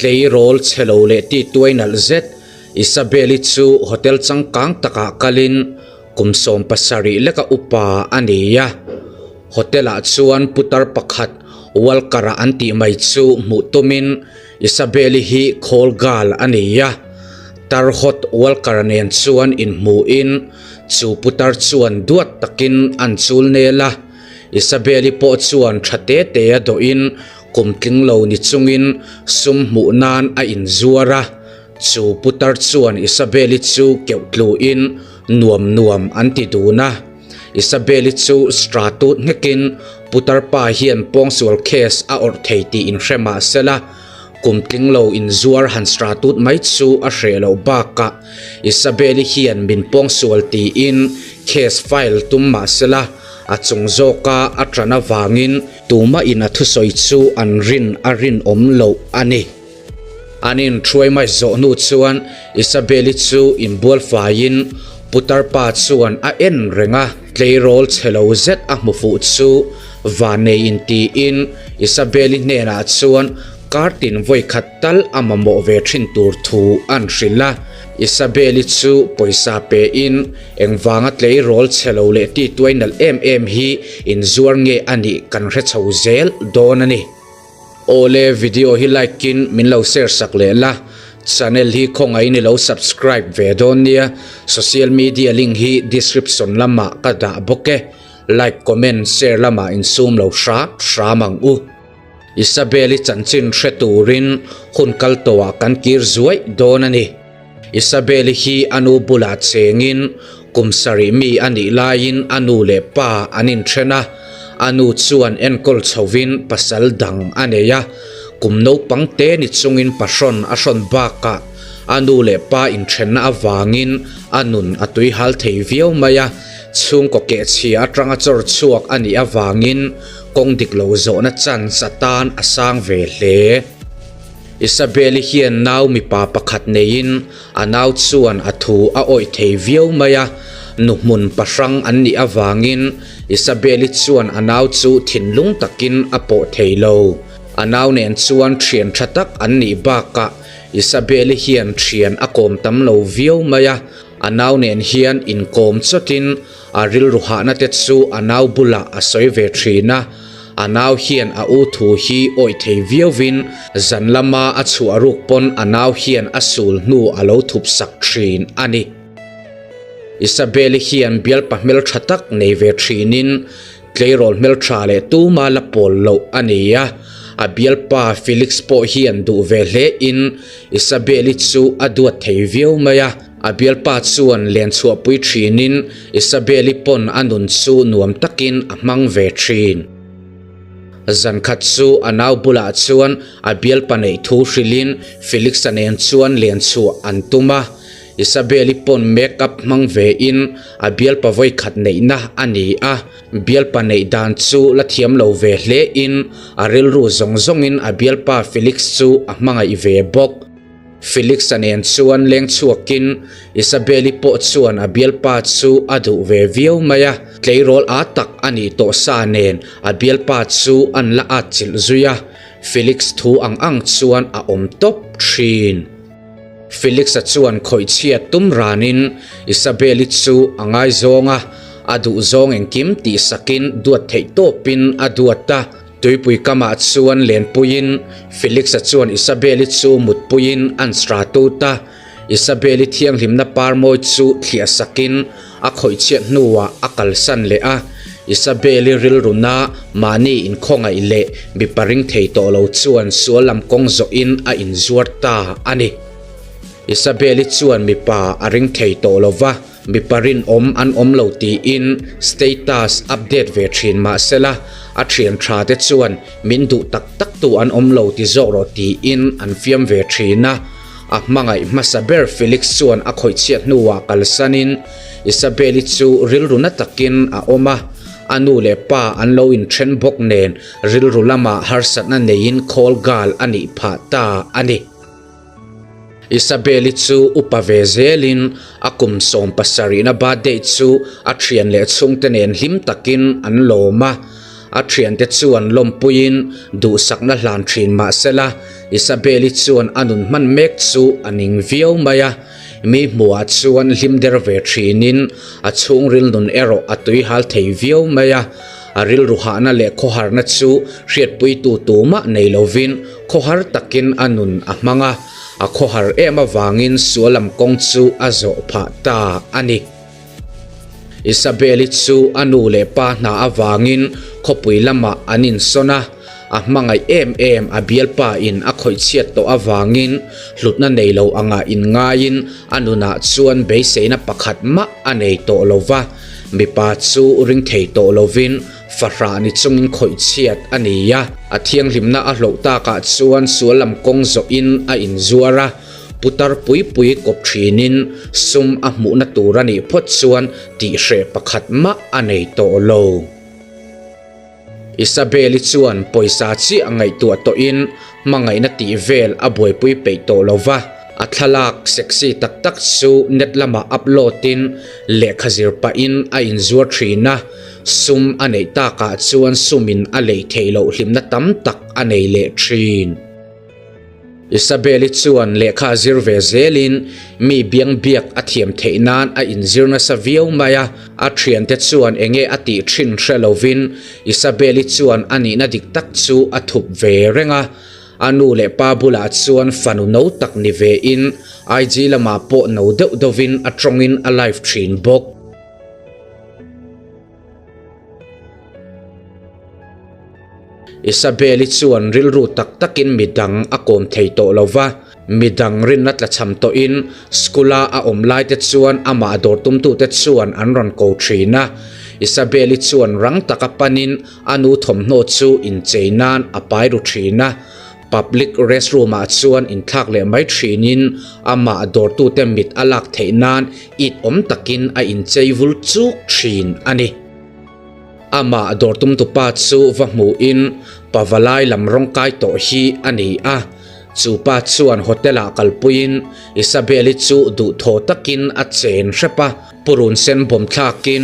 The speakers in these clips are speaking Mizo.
Tleirawl chhe lo leh ti tuai nalh zet Isabel-i chu hotel changkang takah kalin kum 70 leka upa a ni a. Hotel-ah chuan putar pakhat Walker-a an tih mai chu hmuh tumin Isabel-i hi call girl a ni a. Tar hot Walker-a nen chuan inhmuhin chu putar chuan duat takin an chul nel a. Isabel-i pawh chuan tha te te a dawhin kum tling lo ni chungin sum hmuh nan a inzuar a. Chu putar chuan Isabel-i chu keuh tluin nuam nuam an ti dun a. Isabel-i chu stratut nghekin putar pa hian pawngsual case a awrh thei tih inhre mah sela, kum tling lo inzuar han stratut mai chu a hreh loh bakah Isabel-i hian min pawngsual tiin case file tum mah sela, a chung zawka a ṭan avangin tumah in a thusawi chu an rin a rinawm loh a ni. An inhruai mai zawh hnu chuan Isabel-i chu inbual faiin putar pa chuan a en reng a, tleirawl chhe lo zet a hmu fuh chu vannei intiin Isabel-i hnenah chuan kar tin vawi khat tal a mamawh ve thin tur thu an hrilh a. Isabel-i chu pawisa pein engvanga tleirawl chhe lo leh ti tuai nalh em em hi inzuar nge a nih kan hre chho zel dawn a ni. Awle video hi like in min lo share sak leh la, channel hi khawngaih in i lo subscribe ve dawn nia, social media link hi description lamah ka dah bawk e, like comment share lamah insum lo hram hram ang u. Isabel-i chanchin hre turin hun kal tawhah kan kir zuaih dawn a ni. Isabel-i hi a nu bulah chengin kum sarih mi a nih laiin a nu leh pa an inthen a, a nu chuan enkawl chhovin pasal dang a nei a, kum naupang te ni chungin pahrawn a hrawn bakah a nu leh pa inthenna avangin a nun a tuihal thei viau mai a, chhungkaw kehchhia atanga chawr chhuak a nih avangin Kawng dik lo zawhna chance atan a sang ve hle. Isabel-i hian nau mipa pakhat neiin a nau chuan a thu a awih thei viau mai a, nu hmun pahrang an nih avangin Isabel-i chuan a nau chu thinlung takin a pawh thei lo. A nau nen chuan thian tha tak an nih bakah Isabel-i hian thian a kawm tam lo viau mai a, a nau nen hian inkawm chawtin A rilru hahna te chu a nau bulah a sawi ve thin a, a nau hian a u thu hi awih thei viauvin zan lama a chhuah ruk pawn a nau hian a sul hnu a lo thup sak thin a ni. Isabel-i hian bialpa hmeltha tak nei ve thinin tleirawl hmeltha leh tuma la pawl loh a ni a, a bialpa Felix pawh hian duh ve hle in Isabel-i chu a duat thei viau mai a. A bialpa chuan len chhuahpui thinin Isabel-i pawn a nun chu nuam takin a hmang ve thin. Zankhat chu a nau bulah chuan a bialpa neih thu hrilhin Felix-a nen chuan len chhuah an tum a. Isabel-i pawn make up hmang vein a bialpa vawikhat neihna a ni a. Bialpa neih dan chu la thiam lo ve hlein a rilru zawng zawngin a bialpa Felix chu a hmangaih ve bawk. Felix-a nen chuan leng chhuakin Isabel-i pawh chuan a bialpa chu a duh ve viau mai a, tleirawl â tak a nih tawh sa nen a bialpa chu an la âtchilh zui a, Felix thu ang ang chuan a awm tawp thin. Felix-a chuan khawihchhia tum ranin Isabel-i chu a ngaizawng a, a duhzawng engkim tihsakin duat theih tawpin a duat a. Tuipui kamah chuan lenpuiin Felix-a chuan Isabel-i chu mutpuiin an sra tut a. Isabel-i thianghlimna parmawi chu thliah sakin a khawihchhiat hnuah a kalsan leh a. Isabel-i rilruna mahni inkhawngaih leh mipa ring thei tawh lo chuan sual lam kawng zawhin a inzuar ta a ni. Isabel-i chuan mipa a ring thei tawh lo va. Mipa rinawm an awm lo tiin status update ve thin mah sela, a thian tha te chuan min duh tak tak tu an awm lo ti zawk rawh tiin an fiam ve thin a. A hmangaih hmasa ber Felix chuan a khawihchhiat hnuah kalsanin Isabel-i chu rilru na takin a awm a, a nu leh pa an lo inthen bawk nen rilru lamah harsatna neiin call girl a nih phah ta a ni. Isabel-i chu upa ve zelin a kum 70na birthday chu a thian leh chhungte nen hlim takin an lawm a. A thiante chuan lawmpuiin duhsakna hlan thin mah sela, Isabel-i chuan a nun hman mek chu a ning viau mai a. Mi hmuhah chuan hlim der ve thinin a chhungril nun erawh a tuihal thei viau mai a. A rilru hahna leh khawharna chu hriatpuitu tumah nei lovin khawhar takin a nun a hmang a, a khawhar em avangin sual lam kawng chu a zawh phah ta a ni. Isabel-i chu a nu leh pa hna avangin khawpui lamah an insawn a, a hmangaih em em a bialpa in a khawih chhiat tawh avangin hlutna nei lo angah inngaiin a nunah chuan beiseina pakhat mah a nei tawh lo va. Mipa chu ring thei tawh lovin fahrah ni chungin khawih chhiat a ni a, a thianghlimna a hloh takah chuan sual lam kawng zawhin a inzuar a, putar pui pui kawp thinin sum a hmuhna tur a nih phawt chuan tihhreh pakhat mah a nei tawh lo. Isabel-i chuan pawisa chiah ngaihtuah tawhin hmangaihna tih vel a buaipui peih tawh lo va, a thlalak sexy tak tak chu net lamah upload-in lehkha zir pahin a inzuar thin a, sum a neih takah chuan sumin a lei theih loh hlimna tam tak a nei leh thin. Isabel-i chuan lehkha a zir ve zelin mi biang biak a thiam theih nan a inzir nasa viau mai a, a thiante chuan enge a tih thin hre lovin Isabel-i chuan a nihna dik tak chu a thup ve reng a, a nu leh pa bulah chuan fanu no tak ni ve in IG lamah pawh no deuh deuhin a tawngin a live thin bawk. Isabel-i chuan rilru tak takin midang a kawm thei tawh lo va, midang rinna tlachham tawhin school-a a awm laite chuan amah dawr tumtute chuan an rawn ko thin a. Isabel-i chuan rang taka panin a nu thawmhnaw chu inchei nan a pai ru thin a, public restroom-ah chuan inthlak leh mai thinin amah dawrtute mit a lak theih nan it awm takin a inchei vul chuk thin a ni. Amah dawr tumtupa chu va hmuhin pavalai lam rawng kai tawh hi a ni a, chu pa chuan hotel-ah kalpuiin Isabel-i chu duhthaw takin a chen hrep a, purun sen bawm thlakin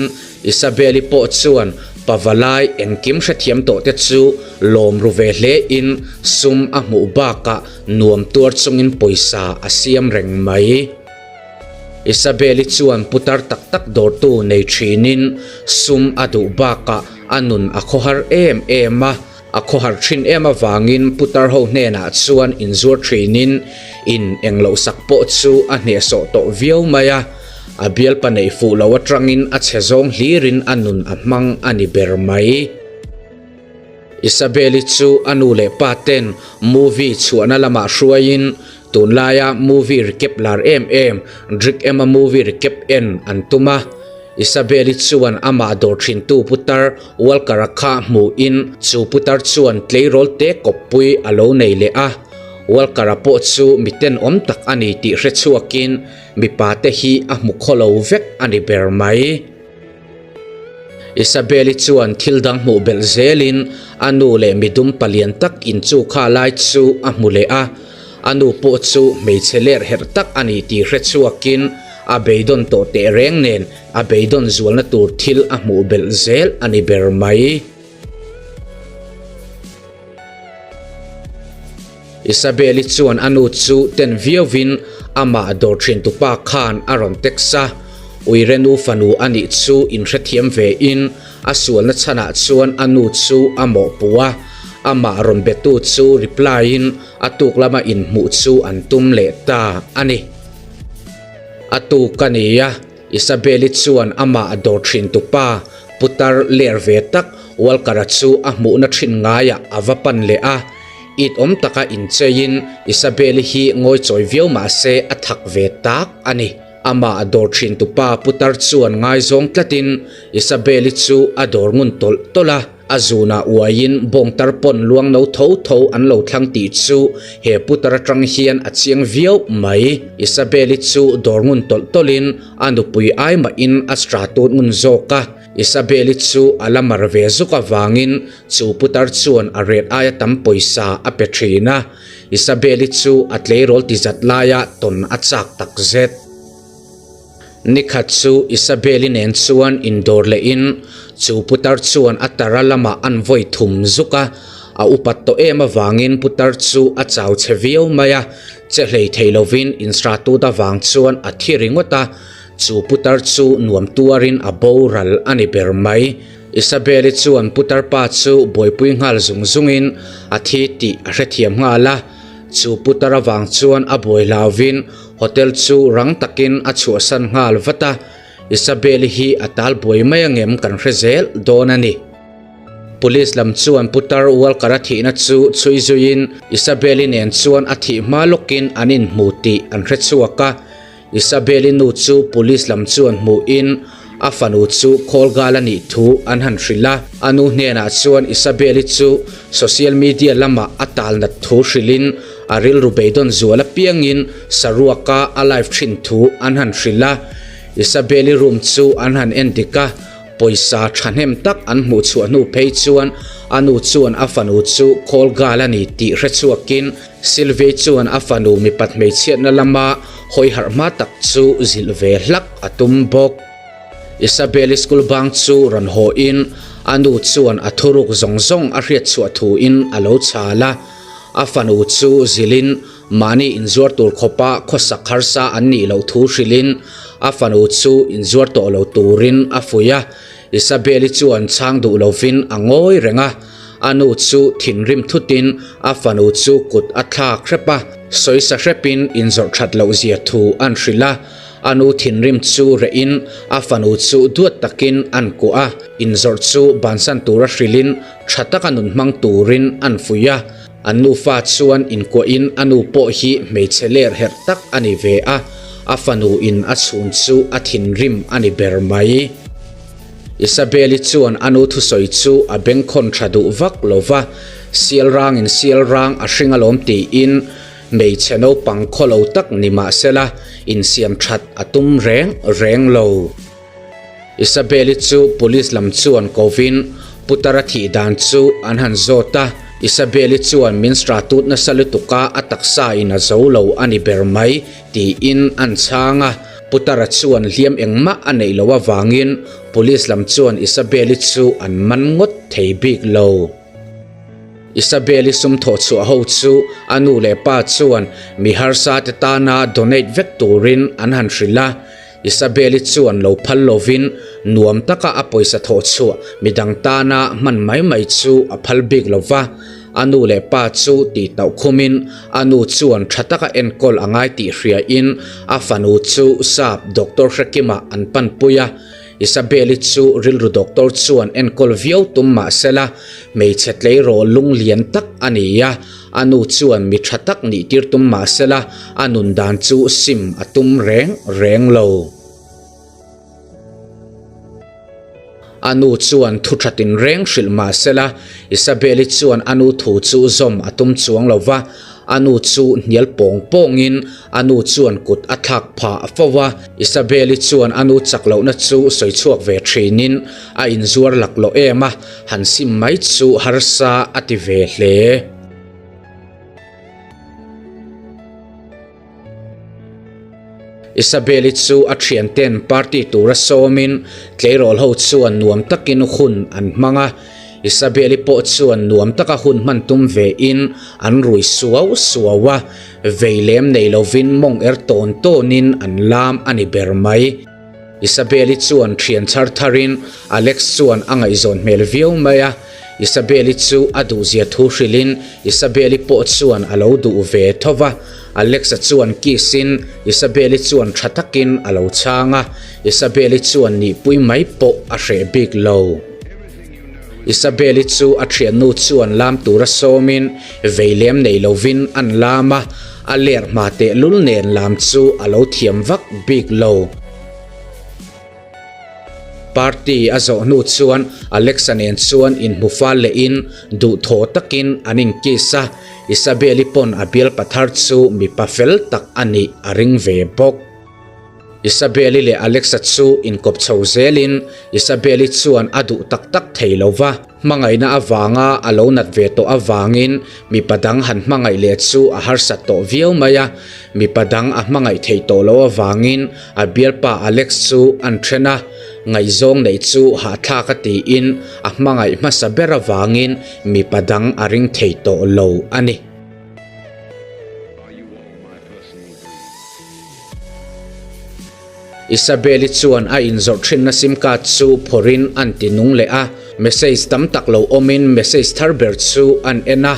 Isabel-i pawh chuan pavalai engkim hrethiam tawh te chu lawm ru ve hlein sum a hmuh bakah nuam tuar chungin pawisa a siam reng mai. Isabel-i chuan putar tak tak dawrtu nei thinin sum a duh bakah a nun a khawhar em em a, a khawhar thin em avangin putar ho hnenah chuan inzuar thinin in engloh sak pawh chu a hnehsawh tawh viau mai a, a bialpa neih fuh lo atangin a chhe zawng hlirin a nun a hmang a ni ber mai. Isabel-i chu a nu leh pa ten movie chhuahna lamah hruaiin tunlaia movie recap lar em em Drick Emma movie recap en an tum a. Isabel-i chuan amah dawr thintu putar Walker-a kha hmuhin chu putar chuan tleirawl te kawppui a lo nei leh a. Walker-a pawh chu mi tenawm tak a ni tih hre chhuakin mipa te hi a hmu khawlo vek a ni ber mai. Isabel-i chuan thil dang hmuh belh zelin a nu leh midum palian tak inchu kha lai chu a hmu leh a, a nu pawh chu hmeichhe ler herh tak a ni tih hre chhuakin a beidawn tawh teh reng nen a beidawn zualna tur thil a hmuh belh zel a ni ber mai. Isabel-i chuan a nu chu ten viauvin amah dawr thin tupa khan a rawn text a, Uire nu fanu a nih chu inhrethiam vein a sualna chhanah chuan a nu chu a mawhpuh a, amah rawn betu chu reply-in a tuk lama inhmuh chu an tum leh ta a ni. A tuk a ni a. Isabel-i chuan amah dawr thin tupa putar ler ve tak Walker-a chu a hmuhna thin ngaiah a va pan leh a. It awm taka incheiin Isabel-i hi ngawichawi viau mah se a thak ve tak a ni. Amah dawr thin tupa putar chuan ngaizawng tlatin Isabel-i chu a dawr ngun tawlh tawlh a. A zunah uaiin bawngtar pawn luang no tho tho an lo thlang tih chu he putar atang hian a chiang viau mai. Isabel-i chu dawr ngun tawlh tawlhin a nupui ai mahin a stra tut ngun zawk a. Isabel-i chu a la mar ve zuk avangin chu putar chuan a ret aia tam pawisa a pe thin a. Isabel-i chu a tleirawl ti zat laia tawn a chak takzet. Nikhat chu Isabel-i nen chuan indawr lehin Chu putar chuan a tara lamah an vawi thum zuk a, a upat tawh em avangin putar chu a chau chhe viau mai a, che hlei thei lovin insratut avang chuan a thi ringawt a, chu putar chu nuam tuarin a boral a ni ber mai. Isabel-i chuan putar pa chu buaipui nghal zung zungin a thi tih a hrethiam nghal a, chu putar avang chuan a buai hlauvin hotel chu rang takin a chhuahsan nghal vat a. Isabel-i hi a tal buai mai angem kan hre zel dawn a ni. Police lam chuan Putar Walker-a thihna chu chhui zuiin Isabel-i nen chuan a thih hma lawkin an inhmu tih an hre chhuak a. Isabel-i nu chu police lam chuan hmuhin a fanu chu call gal a nih thu an han hrilh a. A nu hnenah chuan Isabel-i chu social media lamah a tal nat thu hrilhin a rilru beidawn zual apiangin saruaka a live thin thu an han hrilh a. Isabel-i room chu an han en dik a, pawisa thahnem tak an hmuh chhuah hnu phei chuan a nu chuan a fanu chu call gal a ni tih hre chhuakin Sylvie chuan a fanu mipat hmeichhiatna lama hawi harh hma tak chu zilh ve hlak a tum bawk. Isabel-i school bang chu rawn haw in a nu chuan a thuruk zawng zawng a hriat chhuah thu in a lo chhal a, a fanu chu zilh in Mahni inzuar tur khawpa khawsak harsa an nih loh thu hrilhin a fanu chu inzuar tawh lo turin a fuih a. Isabel-i chuan chhang duh lovin a ngawi reng a. A nu chu thinrim thutin a fanu chu kut a thlak hrep a. Sawisa hrepin inzawrh that loh zia thu an hrilh a. A nu thinrim chu rehin a fanu chu duat takin an kuah a. Inzawrh chu bansan tura hrilhin tha taka nun hmang turin an fuih a. An nufa chuan inkuahin a nu pawh hi hmeichhe ler herh tak a ni ve a, a fanu in a chhun chu a thinrim a ni ber mai. Isabel-i chuan a nu thusawi chu a bengkhawn tha duh vak lo va, Sial rangin sial rang a hring alawm tiin hmeichhe naupang khawlo tak ni mahsela insiam that a tum reng reng lo. Isabel-i chu police lam chuan kovin Putara thih dan chu an han zawt a, Isabel-i chuan min stratut nasa lutuk a, a taksa in a zo lo a ni ber mai tiin an chhang a. Putara chuan hliam engmah a neih loh avangin police lam chuan Isabel-i chu an man ngawt thei bik lo. Isabel-i sum thawh chhuah ho chu a nu leh pa chuan mi harsa te tana donate vek turin an han hrilh a. Isabel-i chuan lo phal lovin nuam taka a pawisa thawh chhuah midang tana hman mai mai chu a phal bik lo va, a nu leh pa chu tih tauh khumin a nu chuan tha taka enkawl a ngai tih hriain a fanu chu sap Doctor Hrekima an panpui a. Isabel-i chu rilru doctor chuan enkawl viau tum mah sela hmeichhe tleirawl lunglian tak a ni a, A nu chuan mi tha tak nih tir tum mah sela, a nun dan chu sim a tum reng reng lo. A nu chuan thu tha tinreng hrilh mah sela, Isabel-i chuan a nu thu chu zawm a tum chuang lo va. A nu chu hnial pawng pawngin a nu chuan kut a thlak phah fo va. Isabel-i chuan a nu chak lohna chu sawi chhuak ve thinin a inzuar laklawh em a. Han sim mai chu harsa a ti ve hle. Isabel-i chu a thianten party tura sawmin tleirawl ho chuan nuam takin hun an hmang a. Isabel-i pawh chuan nuam taka hun hman tum vein an rui suau suau a, vei lem nei lovin mawng er tawn tawnin an lam a ni ber mai. Isabel-i chuan thian chhar tharin Alex chuan a ngaihzawn hmel viau mai a, Isabel-i chu a duhzia thu hrilhin Isabel-i pawh chuan a lo duh ve tho va, Alex-a chuan kiss-in Isabel-i chuan tha takin a lo chhang a, Isabel-i chuan nihpui mai pawh a hreh bik lo. Isabel-i chu a thiannu chuan lam tura sawmin vei lem nei lovin an lam a, a ler hma tehlul nen lam chu a lo thiam vak bik lo. Party a zawh hnu chuan Alexa nen chuan inhmu fal lehin duhthawh takin an inkiss a, Isabel-i pawn a bialpa thar chu mipa fel tak a nih a ring ve bawk. Isabel-i leh Alexa chu inkawp chho zelin Isabel-i chuan a duh tak tak thei lo va, hmangaihna avanga a lo nat ve tawh avangin mipa dang han hmangaih leh chu a harsat tawh viau mai a, mipa dang a hmangaih theih tawh loh avangin a bialpa Alex chu an then a. Ngaihzawng neih chu hahthlak a tiin a hmangaih hmasa ber avangin mipa dang a ring thei tawh lo a ni. Isabel-i chuan a inzawrh thinna sim card chu phawrhin an ti nung leh a, message tam tak lo awmin message thar ber chu an en a,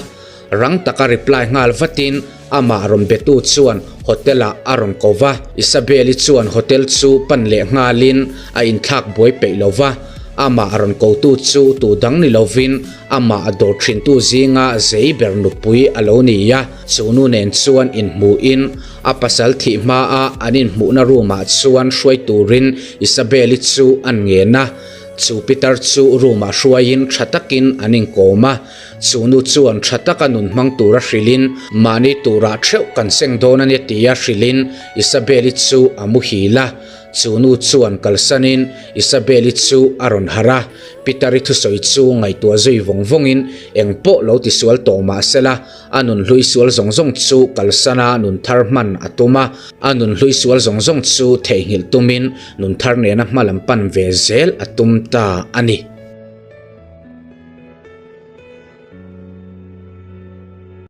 rang taka reply nghal vatin amah rawn betu chuan hotel-ah a rawn ko va. Isabel-i chuan hotel chu pan leh nghalin a inthlak buai peih lo va, amah rawn kotu chu tu dang ni lovin amah a dawr thintu zinga zei ber nupui a lo ni a, chu nu nen chuan inhmuhin A pasal thih hmaa an inhmuhna room ah chuan hruai turin Isabel-i chu an ngen a, chu pitar chu room ah hruaiin tha takin an inkawm a, chu nu chuan tha taka nun hmang tura hrilhin mahni turah theuh kan seng dawn a nia tia hrilhin Isabel-i chu a muhil a, chu nu chuan kalsanin Isabel-i chu a rawn harh a, Pitar-i thusawi chu ngaihtuah zui vawng vawngin eng pawh lo tisual tawh mah sela, A nun hlui sual zawng zawng chu kalsana nun thar hman a tum a, a nun hlui sual zawng zawng chu theihnghilh tumin nun thar nena hma lam pan ve zel a tum ta a ni.